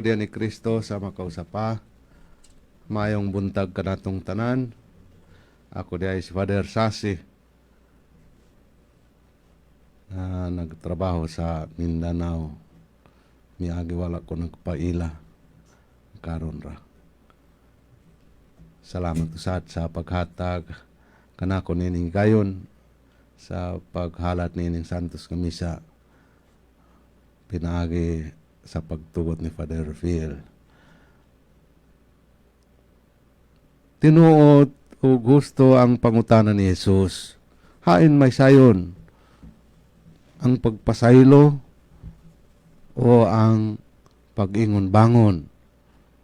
Diyan ni Kristo sa makausa pa. Maayong buntag kanatong tanan. Ako diay si Father Sasi na nagtrabaho sa Mindanao. Miagi wala ko nagpaila karon ra. Salamat usad sa paghatag kanako nining gayon sa paghalat nining Santos nga Misa pinaagi sa pagtugot ni Father Phil. Tinuod o gusto ang pangutana ni Jesus. Hain may sayon ang pagpasaylo o ang pag-ingon bangon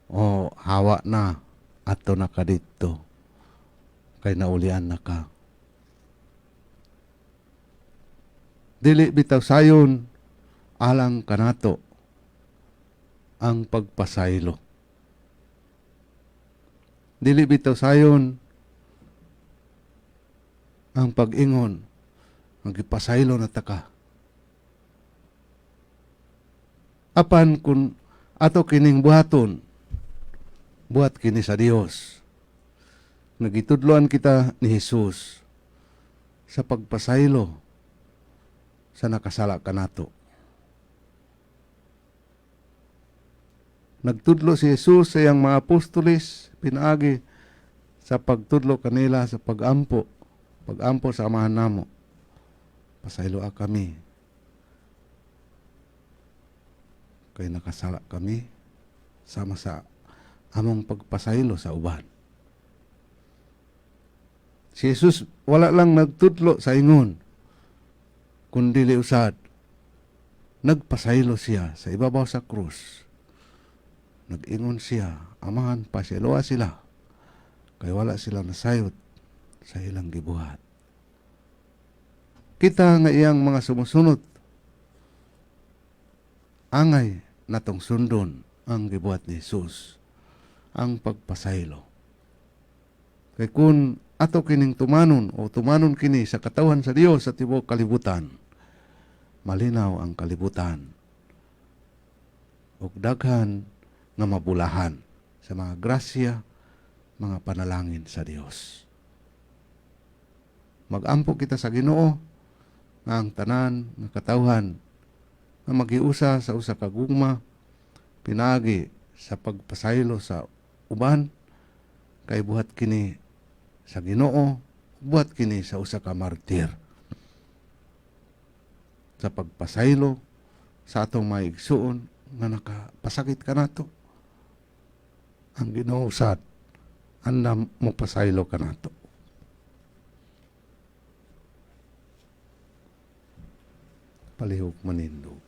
o hawa na ato na ka didto kay naulian na ka. Dili bitaw sayon alang kanato ang pagpasaylo. Dili bitaw sayon ang pag-ingon, magipasaylo na ta ka. Apan kung ato kining buhaton, buhat kini sa Dios. Nagitudloan kita ni Jesus sa pagpasaylo sa nakasala kanato. Nagtudlo si Jesus sa iyang mga apostoles pinaagi sa pagtudlo kanila sa pagampo, pagampo sa Amahan namo. Pasaylo a kami kay nakasala kami sama sa among pagpasaylo sa uban. Si Jesus wala lang nagtudlo sa ingon, kundi usad nagpasaylo siya sa ibabaw sa krus. Nag-ingon siya, Amahan, pasayloa sila, kay wala sila nasayod sa ilang gibuhat. Kita nga iyang mga sumusunod, angay natong sundon ang gibuhat ni Jesus, ang pagpasaylo. Kay kung ato kining tumanon o tumanon kini sa katawhan sa Dios sa tibuok kalibutan, malinaw ang kalibutan ug daghan nga mabulahan sa mga grasya, mga panalangin sa Dios. Magampo kita sa Ginoo nga ang tanan nga katawhan nga magiusa sa usa ka gugma pinaagi sa pagpasaylo sa uban, kay buhat kini sa Ginoo, buhat kini sa usa ka martir. Sa pagpasaylo sa atong mga igsuon nga nakapasakit kanato, ang Ginoo sad andam mopasaylo kanato. Palihog manindog.